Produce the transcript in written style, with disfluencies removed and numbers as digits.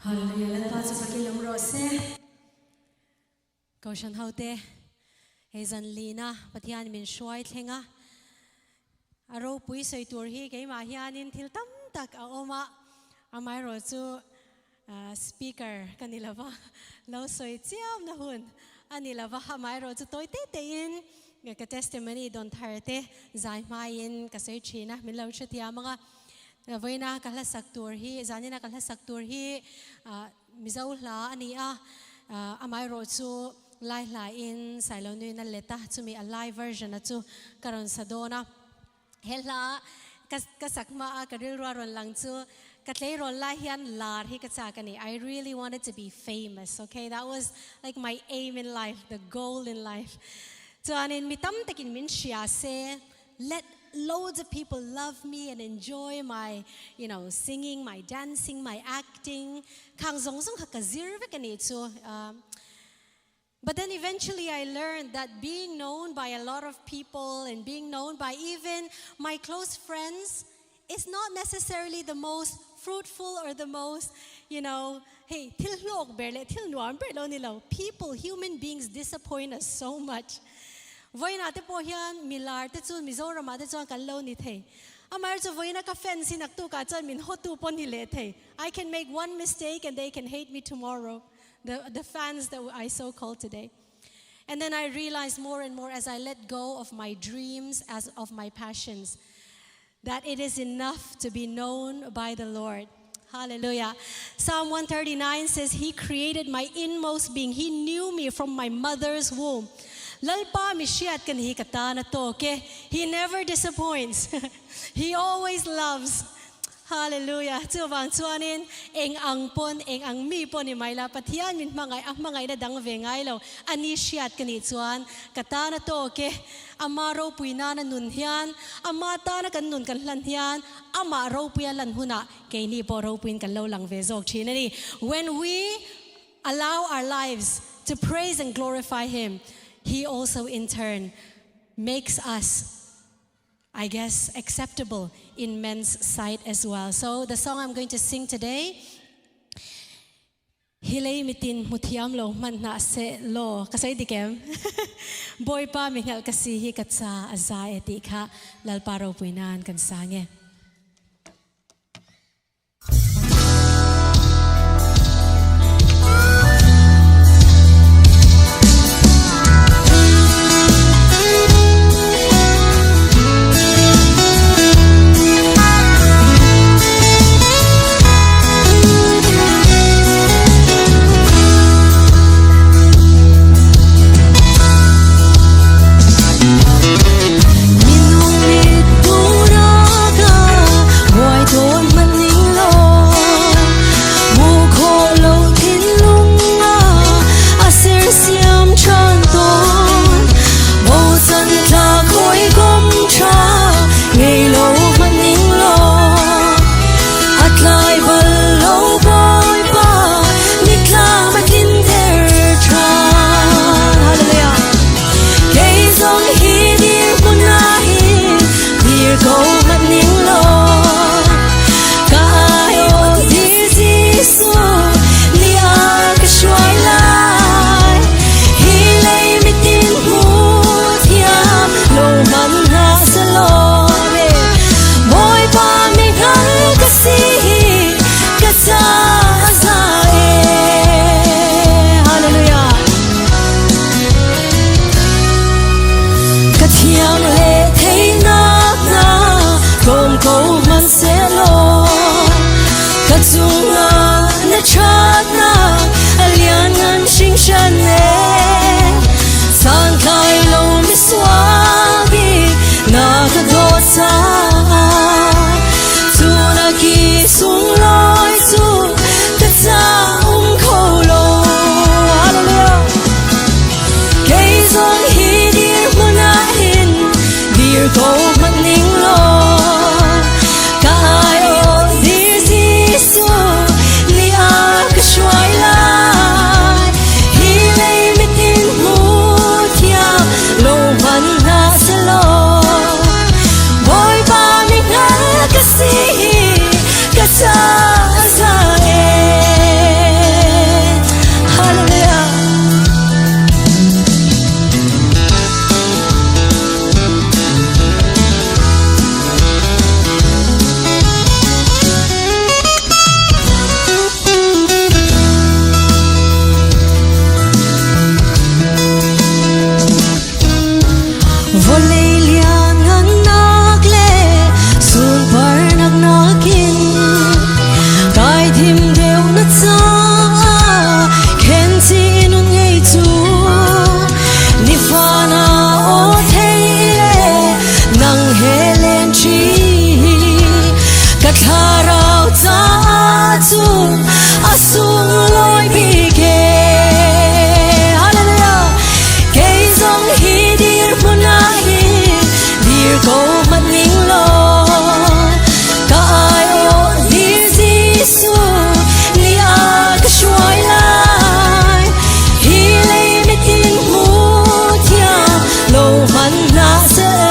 Hallelujah Lalpa chu fakin awm rawh se. Kohhran hote hei zan lina Pathian min hruai thleng a, a ropui sawi tur hi keimah hianin thil tam tak a awm a, amaherawh chu speaker ka ni lova, lo sawi chiam na hun a ni lova, amaherawh chu tawi te tein ka testimony dawn thar te zai hmaiin ka sawi thin a, min lo hrethiam ang a. Vawiina ka hla sak tur hi, zanina ka hla sak tur hi Mizo hla a ni a, amaherawh chu Lai hla in Sailonuin a let a, chumi a Lai version a chu ka rawn sa dawn a. He hla ka ka sak hma a ka rilru a rawn lang chu ka tleirawl lai hian lar hi ka chak a ni. I really wanted to be famous, okay? That was like my aim in life, the goal in life. Chuanin mi tam takin min hria se, Let loads of people love me and enjoy my, you know, singing, my dancing, my acting. Khang zawng zawng kha ka zir vek a nih chu. But then eventually I learned that being known by a lot of people and being known by even my close friends is not necessarily the most fruitful or the most, you know, hei thil hlawk ber leh thil nuam ber lo ni lo. People, human beings disappoint us so much. Vawiinah te pawh hian milar te chu Mizoramah te chuan kan lo ni thei. Amaherawhchu chu vawiina ka fans hi naktukah chuan min hawtu pawh ni leh thei. I can make one mistake and they can hate me tomorrow, the the fans that I so call today. And then I realized more and more as I let go of my dreams as of my passions that it is enough to be known by the Lord. Hallelujah. Psalm 139 says, He created my inmost being. He knew me from my mother's womb. Lalpa mi hriat ka ni hi ka tan a tawk e. He never disappoints. He always loves. Hallelujah. Chuvang chuanin eng ang pawn, eng ang mi pawh ni mai la, Pathian min hmangaih, a hmangaihna dang ve ngai lo. A ni hriat ka nih chuan ka tan a tawk e. Ama ropui nana nun hian, ama tana kan nun kan hlan hian, amah ropuia lan hunah keini pawh ropuiin kan lo lang ve zawk thin a ni. When we allow our lives to praise and glorify Him, He also in turn makes us, I guess, acceptable in men's sight as well. So the song I'm going to sing today, Hi lei mitin hmu thiam lo hmanh hna seh law ka sawi dik em? Bawipa mi hngalh ka si hi ka ca a za e ti kha Lalpa ropui nan kan sang e. thim deuh na cha khen chi nun ngei chu ni fa na o thei le nang he len chi ka thlarau cha chu a sung loi bi ke. Hallelujah. Kei zong hi dir hmuna hi dir ko man ning lo ka ai o dir Jesu ni a ka shuai lai hi lei mi tin mu thia lo man na se.